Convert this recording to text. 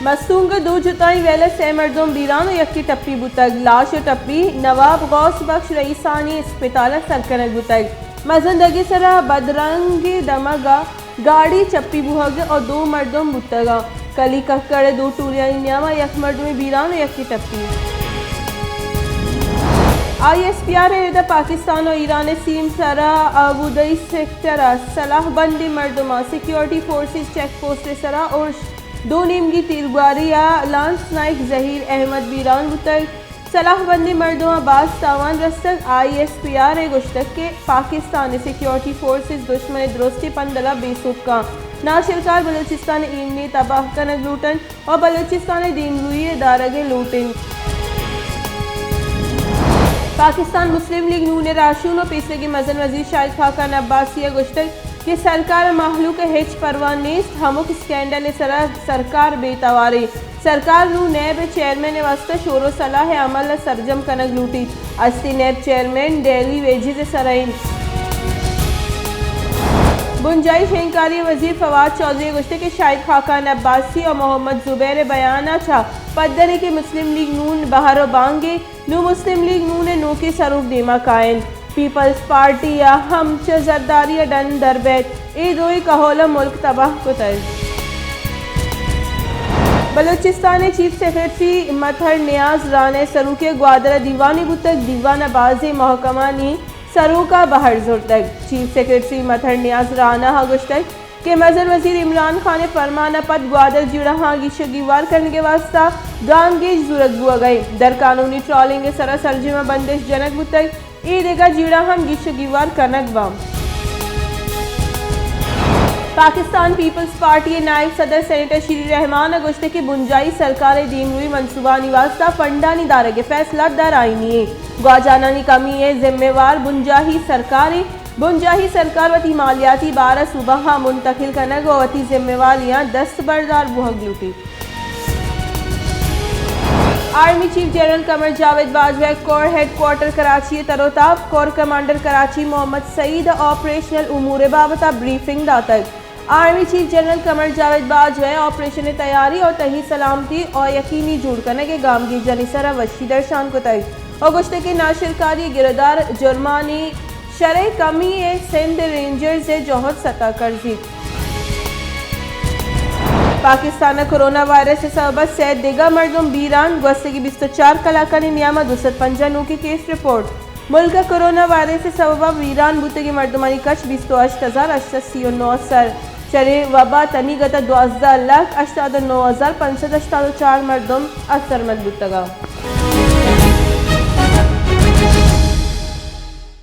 مستونگ ء دو جتائیں ویل ء سئے مردم بیران ء یکے ٹپی بوتگ۔ لاش ء ٹپی نواب غوث بخش رئیسانی اسپتال ء سر کنگ بوتگ۔ مزن دگے سرا بدرنگ دمگ ء گاڑی چپی بوہگ ء دو مردم بوتگ۔ کلی ککڑ ء دو ٹولیانی نیام ء یک مردمے بیران ء یکے ٹپی۔ آئی ایس پی آر ء رد ء پاکستان ء ایران ء سیم سرا آبودئی سیکٹر ء سلاہ بندیں مردماں سیکیورٹی فورسز چیک پوسٹ ء سرا ارش، دو نیمگی تیرگواری ء لانس نائیک ظہیر احمد بیران بوتگ۔ سلاہ بندیں مردماں باز تاوان رستگ۔ آئی ایس پی آر ء گوشتگ کہ پاکستان ء سیکیورٹی فورسز دشمن ء درستیں پندل ء بے سوبکاں ناشرکار بلوچستان ء ایمنی تباہ کنگ لوٹ انت ء بلوچستان ء دیمروئی ء دارگ ء لوٹ انت۔ پاکستان مسلم لیگ نون ء راہشون ء پیسریگیں مزن وزیر شاہد خاقان عباسی ء گوشتگ کہ سرکار ء مہلوک ء ہچ پرواہ نیست، ہمک اسکینڈل ء سرا سرکار بے توار انت۔ سرکار نوں نیب ء چیئرمین ء واستہ شور ء صلاح ء عمل ء سرجم کنگ لوٹیت۔ ہستیں نیب چیئرمین ڈیلی ویجز ء سرا انت۔ بنجاہی شنگکاری ء وزیر فواد چوہدری ء گوشتگ کہ شاہد خاقان عباسی ء محمد زبیر ء بیان ء چہ پدر انت کہ مسلم لیگ نون بہر ء بانگ ء نوں مسلم لیگ نون ء نوکیں سروک دیما کاینت۔ پیپلز پارٹی ء ہم چہ زرداری ء ڈن در بیت۔ اے دوئیں کہول ء ملک تباہ کتگ۔ بلوچستان ء چیف سیکرٹری مطہر نیاز رانا ء سروکی ء گوادر ء دیوانے بوتگ۔ دیوان ء بازیں محکمانی سروک ء بہر زرتگ۔ چیف سیکرٹری مطہر نیاز رانا ء گوشتگ کہ مزن وزیر عمران خان ء پرمان ء پد گوادر جیڑہاں گیش ء گیوار کنگ ء واستہ گامگیج زورگ بوہگ ء انت۔ در قانونی ٹرالنگ ء سرا سرجم ء بندش جنگ بوتگ، اے دگہ جیڑہ ہم گیش ء گیوار کنگ باں۔ پاکستان پیپلز پارٹی ء نائب صدر سینیٹر شیری رحمان ء گوشتگ کہ بنجاہی سرکار ء دیمروئی منصوبانی واستہ فنڈانی دارگ ء فیصلہ در آئینی انت۔ گواجانانی کمی ء ذمہ وار بنجاہی سرکار انت۔ بنجاہی سرکار وتی مالیاتی بار ء صوبہاں منتقل کنگ ء وتی ذمہ واریاں دست بردار بوہگ لوٹیت۔ آرمی چیف جنرل قمر جاوید باجوہ ء کور ہیڈ کوارٹر کراچی ء تر و تاب، کور کمانڈر کراچی محمد سعید ء آپریشنل امور ء بابت ء بریفنگ داتگ۔ آرمی چیف جنرل قمر جاوید باجوہ ء آپریشن ء تیاری اور تہی سلامتی ء یقینی جوڑ کنگ ء گامگیجانی سرا وشی درشان کتگ۔ ء گوشتگ کہ ناشرکاری ء گرودار جرمانی شرح کمی ء سندھ رینجرز ء جہد ستا کرزیت۔ پاکستان ء کرونا وائرس ء سبب ء سئے دگہ مردم بیران، گوستگیں بیست ء چار کلاکانی نیام ء دو سد پنجاہ نوکیں کیس رپورٹ۔ ملک ء کرونا وائرس ء سبب ء بیران بوتگیں مردمانی کچ بیست ء ہشت ہزار ہشت سد سی ء نو ء سر، شریں وبا تنیگت ء دوازدہ لکھ ہشتاد ء نو ہزار پنچ سد ہشتاد ء چار مردم اثرمند بوتگ انت۔